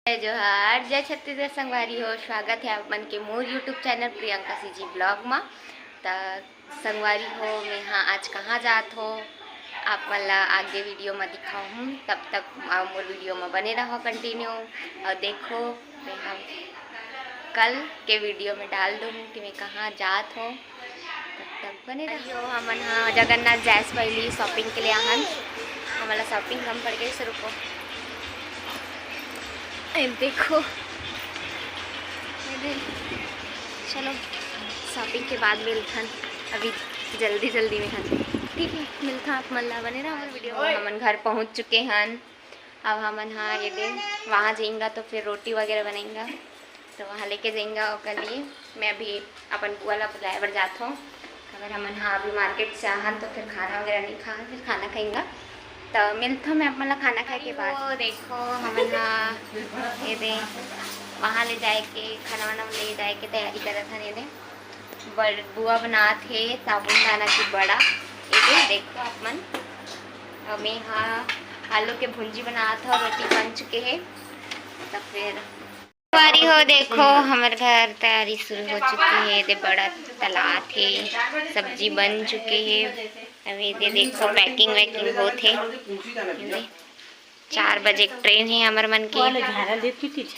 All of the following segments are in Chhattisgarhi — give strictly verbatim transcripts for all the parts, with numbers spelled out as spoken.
जय जोहार, जय छत्तीसगढ़ संगवारी हो। स्वागत है आप मन के मोर YouTube channel Priyanka CG blog मा। त संगवारी हो, मैं हाँ आज कहाँ जात हो, आप मन ला आगे वीडियो मा दिखाहूँ। तब तक आ, मोर वीडियो मा बने रहो कंटिन्यू। और देखो, मैं हम कल के वीडियो में डाल दूँ कि मैं कहाँ जात हो। तब तक बने रहो। हमन हा जगन्नाथ जाए से पहली शॉपिंग के लिए आहन। हमन ला शॉपिंग कम पड़ गई, रुको। ए, देखो, ए दे, चलो शॉपिंग के बाद मिलथन। अभी जल्दी जल्दी में हन, ठीक है, मिलथन आप मन ला, बने रहो हमर वीडियो। हमन घर पहुंच चुके हन। अब हमन हा ये दे वहाँ जाएंगा तो फिर रोटी वगैरह बनाएंगा, तो वहाँ लेके जाएंगा ओकर लिए। मैं अभी अपन बुआ ला बुलाए बर जात हूँ। अगर हमन हा अभी मार्केट से आहन तो फिर खाना वगैरह नहीं खाहन, फिर खाना खाएंगा। तो मिलता मैं अपन ला खाना खाए के बाद। वो देखो हमन हा ये दे वहाँ ले जाए के खाना वाना ले जाए के तैयारी करत हन। ये दे बड़ बुआ बनात हे साबूदाना के बड़ा। ये दे देखो आप मन, अउ मैं हा आलू के भुंजी बनात हव, रोटी बन चुके हे। तो फिर संगवारी हो देखो, हमर घर तैयारी शुरू हो चुके हे। ये दे बड़ा तलात हे, सब्जी बन चुके हे। अभी ये दे देखो पैकिंग वैकिंग होत हे। ये दे चार बजे के ट्रेन हे हमर मन के।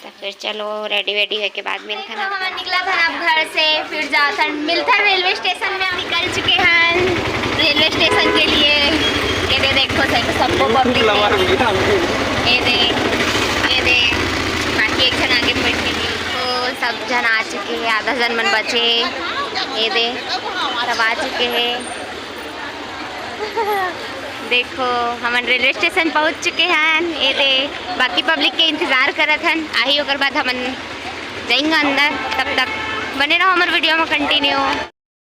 तो फिर चलो रेडी वेडी होए के बाद मिलथन। तो हमन निकलत हन अब घर से, फिर जाथन, मिलथन रेलवे स्टेशन में। हम निकल चुके हन रेलवे स्टेशन के लिए। ये दे देखो, सही सबको पब्लिक ये दे, ये दे, बाकी एक झन आगे बैठे हे। तो सब झन आ चुके हे, आधा झन मन बचे। ये दे सब आ चुके हे। देखो हमन रेलवे स्टेशन पहुंच चुके हन। ये दे बाकी पब्लिक के इंतजार करत हन, आही ओकर बाद हमन जाएंगे अंदर। तब तक बने रहो हमर वीडियो में कंटिन्यू।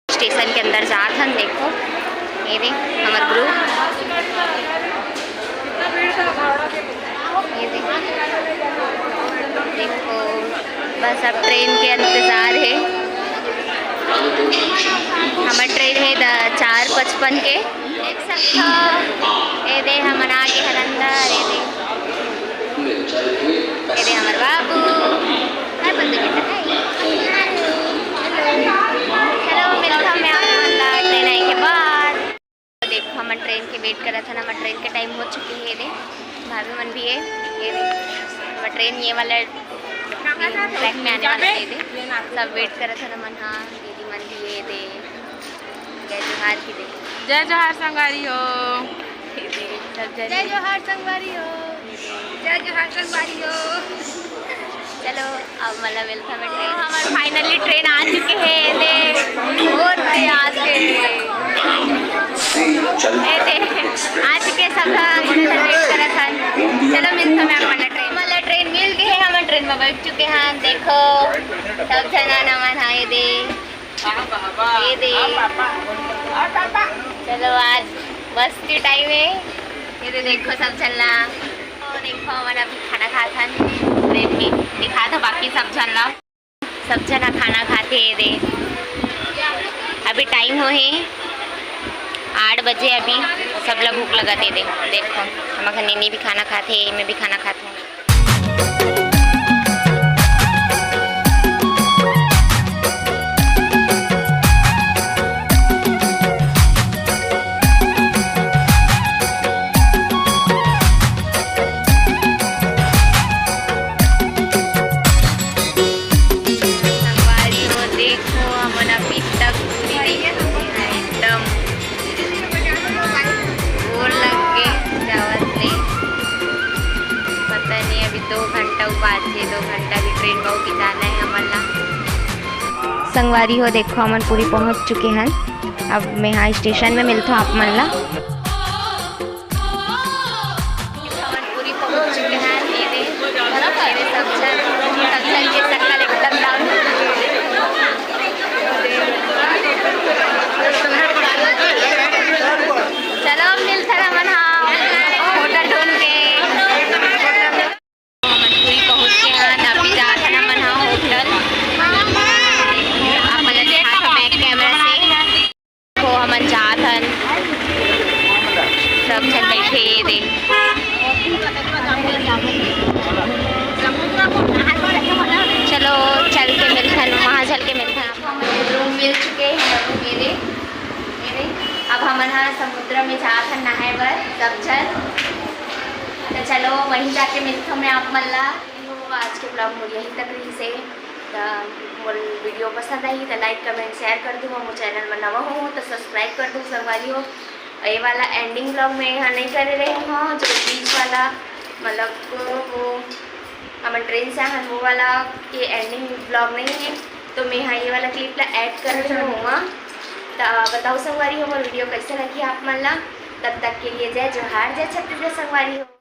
स्टेशन के अंदर जात हन। देखो ये दे हमर ग्रुप, ये दे देखो बस अब ट्रेन के इंतजार हे। हमर ट्रेन हे द चार पचपन के। देख सकथो, ये दे हमन आगे हर अंदर। ये दे, ये दे हमर बाबू। हाय बोल दे बेटा, हाय। चलो मिलता मैं आप मन ला ट्रेन आए के बाद। देखो हमन ट्रेन के वेट करत हन, हमर ट्रेन के टाइम हो चुके हे। ये दे भाभी मन भी हे, ये दे हमर ट्रेन ये वाला ट्रैक में आने वाला हे। ये दे सब वेट करत हन हमन। हाँ दीदी मन भी हे। ये दे जय जोहार की दे। जय जोहार संगवारी हो। ये दे सब जय जन जोहार संगवारी हो। जय जोहार संगवारी हो। चलो अब मतलब वेलकम ट्रेन। हमर फाइनली ट्रेन आ चुके हे। ये दे बहुत आज के, ये दे आज के सब वेट करत हन। चलो मिलता मैं आप मन ला ट्रेन, मतलब ट्रेन मिल गई है, हमन ट्रेन में बैठ चुके हैं। देखो सब जना नमन है। ये दे, ये दे, चलो आज मस्ती टाइम है। ये दे देखो सब झन ला। तो देखो हमन अभी खाना खात हन ट्रेन में, दिखा दो बाकी सब झन ला। सब झन ह खाना खाथे। ये दे अभी टाइम हो हे आठ बजे, अभी सबला भूख लगत हे। ये दे देखो हमर घर नीनी भी खाना खाथे, मैं भी खाना खाथों। संगवारी हो, देखो, हमन अभी तक पूरी नहीं खाए हैं, एकदम भूख लग गे जावत ले। पता नहीं, अभी दो घंटा उपास है, दो घंटा भी ट्रेन बहुत बिताना है हमन ला। संगवारी हो, देखो, हमन पूरी पहुंच चुके हैं। अब मैं यहाँ स्टेशन में मिलता हूँ आप मन ला। हमन पूरी पहुंच चुके हैं। ये दे, ये दे सब झन, सब झन के शकल एकदम डाउन हो चुके हैं। चलो, अब मिलथन हमन हा होटल ढूंढ के। हमन पूरी पहुंच के हैं, अभी जात हन हमन हा होटल। आप मन ला दिखात हन बैक कैमरा से। देखो, हमन जात हन। मन ह समुद्र में जात हन नहाए बर सब झन। तो चलो वहीं जाके मिलथों मैं आप मन ला। तो आज के vlog मोर यहीं तक रहिस हे। तो मोर video पसंद आही तो like, comment, share कर दू। मोर channel में नवा हो तो subscribe कर दू संगवारी हो। ये वाला ending vlog मैं यहाँ नहीं करे रहे हूँ, जो बीच वाला मतलब वो हमन ट्रेन से आहन वो वाला के ending vlog नहीं है, तो मैं यहाँ ये वाला clip ला add कर रही हूँ। तो बताओ संगवारी हो मोर video कैसे लगी आप मन ला। तब तक के लिए जय जोहार, जय छत्तीसगढ़ संगवारी हो।